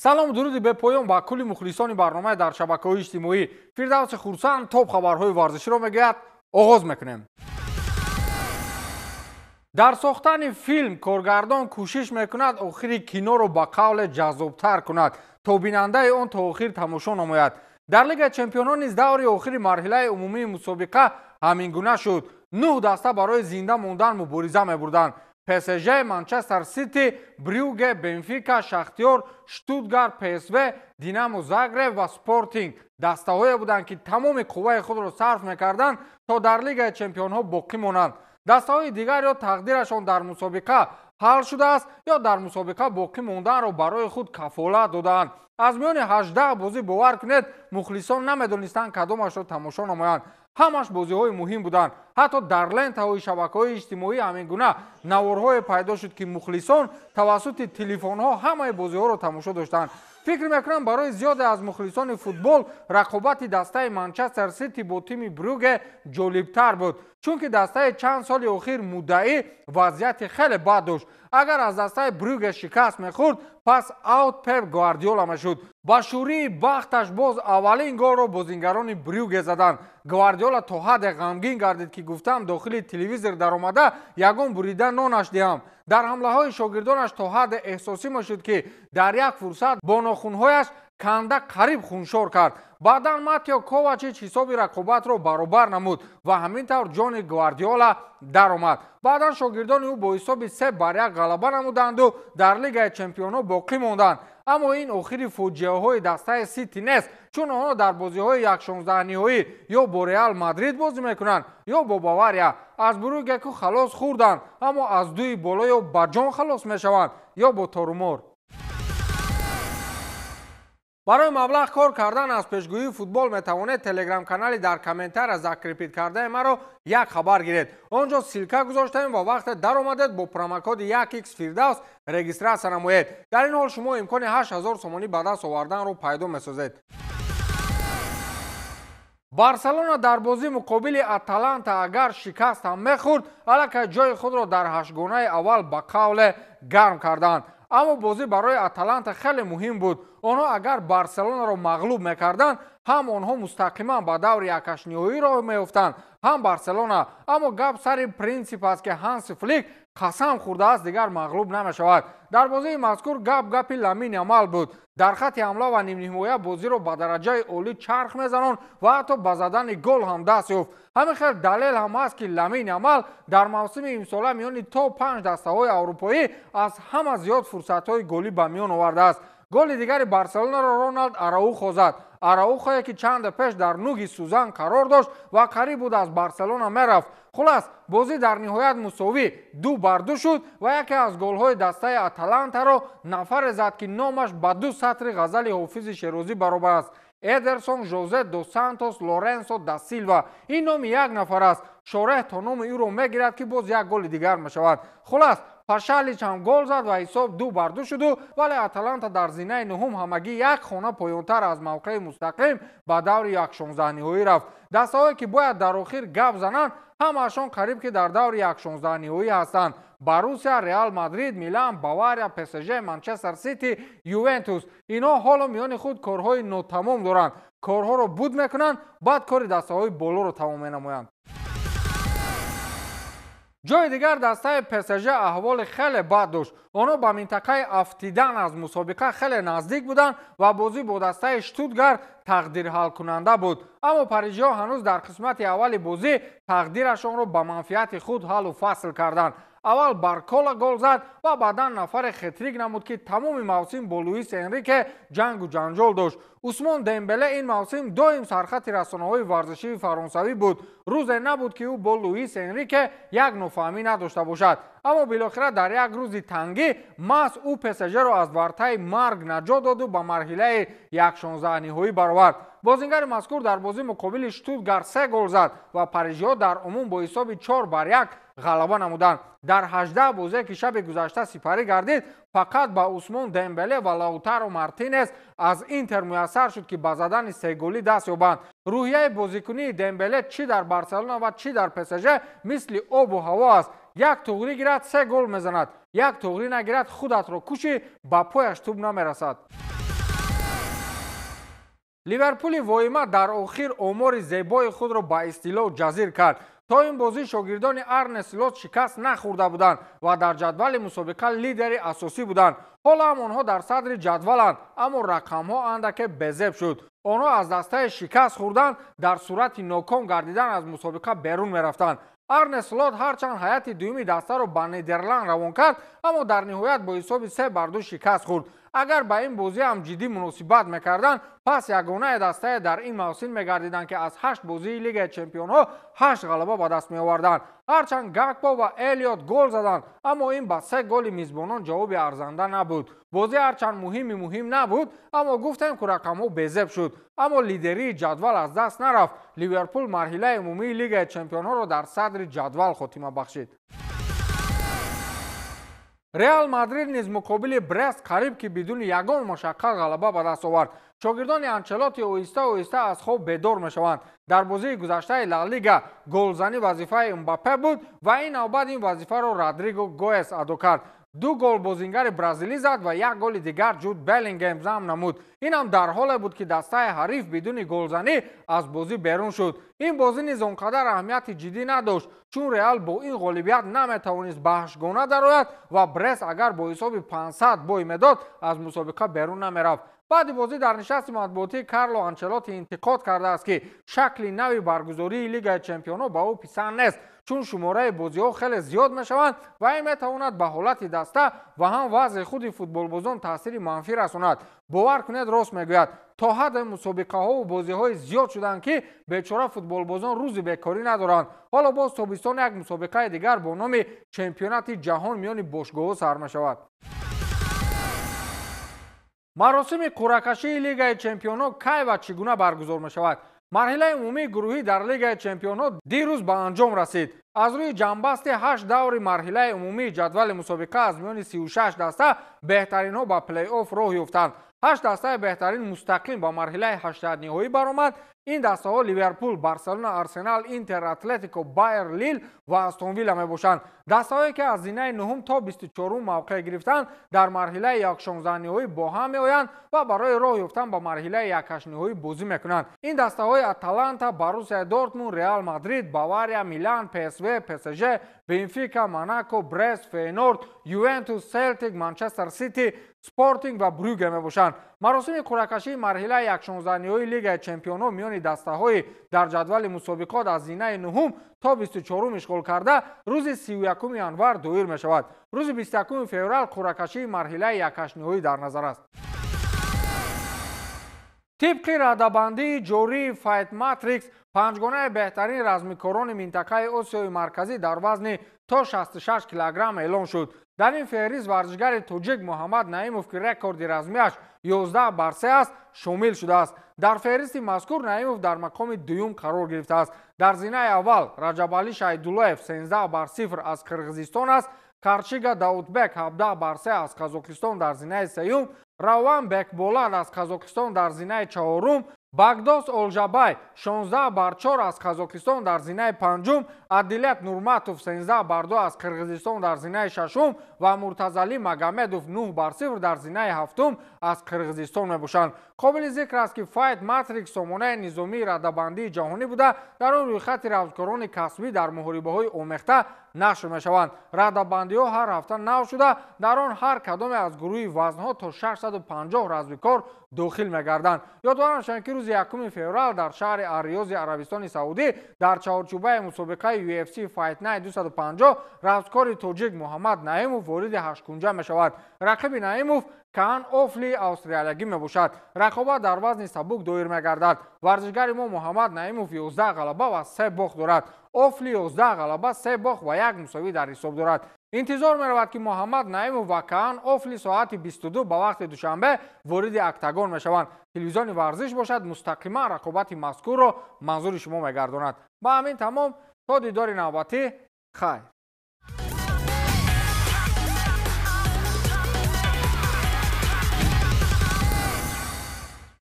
Салом, дуруди бепоён ба кулли мухлисони барномаи дар шабакаҳои иҷтимоӣ. Фирдавси Хурсанд топ хабарҳои варзиширо мегӯяд. Оғоз мекунем. Дар сохтани филм коргардон кӯшиш мекунад охири киноро ба қавле ҷаззобтар кунад, то бинандаи он то охир тамошо намояд. Дар Лигаи чемпионон низ даври охири марҳилаи умумии мусобиқа ҳамин гуна шуд. 9 даста барои зинда мондан мубориза мебурданд. ПСЖ, Манчестер Сити, Брюге, Бенфика, Шахтиёр, Штутгарт, ПСВ, Динамо Загреб ва Спортинг дастаҳое буданд, ки тамоми қувваи худро сарф мекарданд, то дар Лигаи чемпионҳо боқӣ монанд. Дастаҳои дигар ё тақдирашон дар мусобиқа ҳал шудааст, ё дар мусобиқа боқӣ монданро барои худ кафолат додаанд. Аз миёни 18 бозӣ, бовар кунед, мухлисон намедонистанд, кадомашро тамошо намоянд. Ҳамаш бозиҳои муҳим буданд. Ҳатто дар лентаҳои шабакаҳои иҷтимоӣ ҳамин гуна наворҳое пайдо шуд, ки мухлисон тавассути телефонҳо ҳамаи бозиҳоро тамошо доштанд. Фикр мекунам, барои зиёде аз мухлисони футбол рақобати дастаи Манчестер Сити бо тими Брюге ҷолибтар буд, чунки дастаи чанд соли охир муддаӣ вазъияти хеле бад дошт. Агар аз дастаи Брюге шикаст мехӯрд, пас аут Пеп Гвардиола мешуд. Ба шӯрии бахташ боз аввалин голро бозингарони Брюге заданд. Гвардиола то ҳадде ғамгин гардид, ки гуфтам дохили телевизор даромада ягон бурида нонаш диҳам. Дар ҳамлаҳои шогирдонаш то ҳадде эҳсосӣ мешуд, ки дар як фурсат бо нохунҳояш канда қариб хуншор кард. Баъдан Матео Ковачич ҳисоби рақобатро баробар намуд ва ҳамин тавр ҷони Гвардиола даромад. Баъдан шогирдони ӯ бо ҳисоби 3-1 ғалаба намуданду дар Лигаи чемпионҳо боқӣ монданд. Аммо ин охири фоҷиаҳои дастаи Сити нест, чун онҳо дар бозиҳои якшонздаҳниҳоӣ ё бо Реал Мадрид бозӣ мекунанд, ё бо Бавария. Аз Брюгеку халос хӯрданд, аммо аз дуи боло ё ба ҷон халос мешаванд, ё бо торумор. Барои маблағ кор кардан аз пешгӯии футбол метавонед телеграм-канали дар комментария закрепить кардаи маро як хабар гиред. Он ҷо ссылка гузоштаем ва вақте даромадед, бо промокоди 1x Фирдавс регистрация намоед. Дар ин ҳол шумо имкони 8000 сомонӣ ба даст оварданро пайдо месозед. Барселона дар бозӣ муқобили Аталанта агар шикаст ҳам мехӯрд, аллакай ҷои худро дар ҳаштгонаи аввал ба қавле гарм карданд. Аммо бозӣ барои Аталанта хеле муҳим буд. Онҳо агар Барселонаро мағлуб мекарданд, ҳам онҳо мустақиман ба даври якҳаштниҳоӣ роҳ меёфтанд, ҳам Барселона. Аммо гап сари принсип аст, ки Ҳанси Флик қасам хӯрдааст, дигар мағлуб намешавад. Дар бозии мазкур гап гапи Ламин Ямал буд. Дар хатти ҳамла ва нимниҳоя бозиро ба дараҷаи олӣ чарх мезанон ва ҳатто ба задани гол ҳам даст ёфт. Ҳамин хел далел ҳам аст, ки Ламин Ямал дар мавсими имсола миёни то панҷ дастаҳои аврупоӣ аз ҳама зиёд фурсатҳои голӣ ба миён овардааст. Голи дигари Барселонаро Роналд Араухо зад. Араухое, ки чанде пеш дар нуги сӯзан қарор дошт ва қариб буд аз Барселона мерафт. Хулас, бозӣ дар ниҳоят мусовӣ 2-2 шуд ва яке аз голҳои дастаи Аталантаро нафаре зад, ки номаш ба ду сатри ғазали Ҳофизи Шерозӣ баробар аст: Эдерсон Жозе до Сантос Лоренсо да Силва. Ин номи як нафар аст. Шореҳ то номи ӯро мегирад, ки боз як голи дигар мешавад. Хулас, Пашалич ҳам гол зад ва ҳисоб 2-2 шуду, вале Аталанта дар зинаи нуҳум, ҳамагӣ як хона поёнтар аз мавқеи мустақим ба даври якшонздаҳниҳоӣ рафт. Дастаҳое, ки бояд дар охир гап зананд, ҳамаашон қариб ки дар даври якшонздаҳниҳоӣ ҳастанд: Борусия, Реал Мадрид, Милан, Бавария, ПСЖ, Манчестер Сити, Ювентус. Инҳо ҳоло миёни худ корҳои нотамом доранд. Корҳоро буд мекунанд, баъд кори дастаҳои болоро тамом менамоянд. Ҷои дигар дастаи ПСЖ аҳволи хеле бад дошт. Онҳо ба минтақаи афтидан аз мусобиқа хеле наздик буданд ва бозӣ бо дастаи Штутгарт тақдирҳалкунанда буд. Аммо парижиҳо ҳанӯз дар қисмати аввали бозӣ тақдирашонро ба манфиати худ ҳаллу фасл карданд. Аввал Баркола гол зад ва баъдан нафаре хетрик намуд, ки тамоми мавсим бо Луис Энрике ҷангу ҷанҷол дошт. Усмон Дембеле ин мавсим доим сархати расонаҳои варзишии фаронсавӣ буд. Рӯзе набуд, ки ӯ бо Луис Энрике як нофаҳмӣ надошта бошад. Аммо билохира дар як рӯзи тангӣ маҳз ӯ ПСЖро аз вартаи марг наҷот доду ба марҳилаи якшонздаҳниҳоӣ баровард. Бозингари мазкур дар бозӣ муқобили Штутгарт се гол зад ва парижиҳо дар умум бо ҳисоби 4-1 ғалаба намуданд. Дар 18 бозие, ки шаби гузашта сипарӣ гардид, фақат ба Усмон Дембеле ва Лаутаро Мартинес аз Интер муяссар шуд, ки ба задани сеголӣ даст ёбанд. Рӯҳияи бозикунии Дембеле чӣ дар Барселона ва чӣ дар ПСЖ мисли обу ҳаво аст. Як туғрӣ гирад, се гол мезанад, як туғрӣ нагирад, худатро кушӣ, ба пояш тӯб намерасад. Ливерпули воима дар охир омори зебои худро ба истилоҳ ҷазир кард. То ин бозӣ шогирдони Арне Слот шикаст нахӯрда буданд ва дар ҷадвали мусобиқа лидери асосӣ буданд. Ҳоло ҳам онҳо дар садри ҷадваланд, аммо рақамҳо андаке безеб шуд. Онҳо аз дастаи шикаст хӯрдан дар сурати ноком гардидан аз мусобиқа берун мерафтанд. Арне Слот ҳарчанд ҳайати дуюми дастаро ба Нидерланд равон кард, аммо дар ниҳоят бо ҳисоби 3-2 шикаст хӯрд. Агар ба ин бозӣ ҳам ҷиддӣ муносибат мекарданд, пас ягонаи дастае дар ин мавсим мегардиданд, ки аз 8 бозии Лигаи чемпионҳо 8 ғалаба ба даст меоварданд. Ҳарчанд Гакпо ва Элиот гол заданд, аммо ин ба 3 голи мизбонон ҷавоби арзанда набуд. Бозӣ ҳарчанд муҳими муҳим набуд, аммо гуфтем ки рақамҳо безеб шуд. Аммо лидерии ҷадвал аз даст нарафт. Ливерпул марҳилаи умумии Лигаи чемпионҳоро дар садри ҷадвал хотима бахшид. Реал Мадрид низ муқобили Брест қариб ки бидуни ягон машаққат ғалаба ба даст овард. Шогирдони Анчелоти оҳиста оҳиста аз хоб бедор мешаванд. Дар бозии гузаштаи Ла Лига голзанӣ вазифаи Мбаппе буд ва ин навбат ин вазифаро Родриго Гоэс адо кард. 2 гол бозингари бразилӣ зад ва 1 голи дигар Ҷуд Беллингем зам намуд. Инам дар ҳоле буд, ки дастаи ҳариф бидуни голзанӣ аз бозӣ берун шуд. Ин бозӣ низ он қадар аҳамияти ҷиддӣ надошт, чун Реал бо ин ғолибият наметавонист ба ҳаштгона дарояд ва Брест агар бо ҳисоби 500 бой медод, аз мусобиқа берун намерафт. Баъди бозӣ дар нишасти матбуотӣ Карло Анчелоти интиқод кардааст, ки шакли нави баргузории Лигаи чемпионҳо ба ӯ писанд нест, чун шумораи бозиҳо хеле зиёд мешаванд ва ин метавонад ба ҳолати даста ва ҳам вазъи худи футболбозон таъсири манфӣ расонад. Бовар кунед, рост мегӯяд. То ҳадде мусобиқаҳову бозиҳои зиёд шуданд, ки бечора футболбозон рӯзи бекорӣ надоранд. Ҳоло боз тобистон як мусобиқаи дигар бо номи чемпионати ҷаҳон миёни бошгоҳҳо сар мешавад. Маросими қуръакашии Лигаи чемпионҳо кай ва чӣ гуна баргузор мешавад? Марҳилаи умумии гурӯҳӣ дар Лигаи чемпионҳо дирӯз ба анҷом расид. Аз рӯи ҷамъбасти 8 даври марҳилаи умумии ҷадвали мусобиқа аз миёни 36 даста беҳтаринҳо ба плей-офф роҳ ёфтанд. 8 дастаи беҳтарин мустақим ба марҳилаи ҳаштядниҳоӣ баромад. Ин дастаҳо Ливерпул, Барселона, Арсенал, Интер, Атлетико, Байер, Лил ва Астон Вилла мебошанд. Дастаҳое ки аз зинаи 9 то 24 мавқеъ гирифтанд, дар марҳилаи 1/16 ниҳоӣ бо ҳам меоянд ва барои роҳ ёфтан ба марҳилаи 1/8 ниҳоӣ бозӣ мекунанд. Ин дастаҳои Аталанта, Боруссия Дортмунд, Реал Мадрид, Бавария, Милан, ПСВ, ПСЖ, Бенфика, Монако, Брест, Фейнорд, Ювентус, Селтик, Манчестер Сити, Спортинг ва Брюге мебошанд. Маросими қуръакашии марҳилаи 1/16 ниҳоии Лигаи чемпионҳо миёни дастаҳои дар ҷадвали мусобиқот аз зинаи 9 то 24 ишғол карда рӯзи 31 январ доир мешавад. Рӯзи 21 феврал қуръакашии марҳилаи 1/8 ниҳоӣ дар назар аст. Тибқи радабандии ҷории Fight Matrix, панҷгонаи беҳтарин размикорони минтақаи Осиёи Марказӣ дар вазни то 66 килограмм эълон шуд. Дар ин феҳрист варзишгари тоҷик Муҳаммад Наимов, ки рекорди размиаш 11-3 аст, шомил шудааст. Дар феҳристи мазкур Наимов дар мақоми дуюм қарор гирифтааст. Дар зинаи аввал Раҷабалӣ Шаҳидуллоев 13-0 аз Қирғизистон аст. Карчига Даудбек 17-3 аз Қазоқистон дар зинаи сеюм, Раван Бекболат аз Қазоқистон дар зинаи чаҳорум, Багдос Олжабай 16-4 аз Қазоқистон дар зинаи панҷум, Адилет Нурматов 13-2 аз Қирғизистон дар зинаи шашум ва Муртазалӣ Магомедов 9-0 дар зинаи ҳафтум аз Қирғизистон мебошанд. Қобили зикр аст, ки Fight Matrix сомонаи низомии радабандии ҷаҳонӣ буда, дар он рӯйхати равзкорони касбӣ дар муҳорибаҳои омехта нашр мешаванд. Радабандиҳо ҳар ҳафта нав шуда, дар он ҳар кадоме аз гурӯҳи вазнҳо то 650 размикор дохил мегарданд. Ёдовар мешавем, ки рӯзи 1 феврал дар шаҳри Арриёзи Арабистони Саудӣ дар чаҳорчӯбаи мусобиқаи UFC Fight Night 250 равзкори тоҷик Муҳаммад Наимов вориди ҳашткунҷа мешавад. Рақиби Наимов Каан Офли австралиягӣ мебошад. Рақобат дар вазни сабук доир мегардад. Варзишгари мо Муҳаммад Наимов 11 ғалаба ва 3 бохт дорад. Офли 11 ғалаба, 3 бохт ва 1 мусовӣ дар ҳисоб дорад. Интизор меравад, ки Муҳаммад Наимов ва Каан Офли соати 22 ба вақти Душанбе вориди октагон мешаванд. Телевизиони Варзиш бошад, мустақиман рақобати мазкурро манзури шумо мегардонад. Ба ҳамин тамом, то дидори навбатӣ, хайр.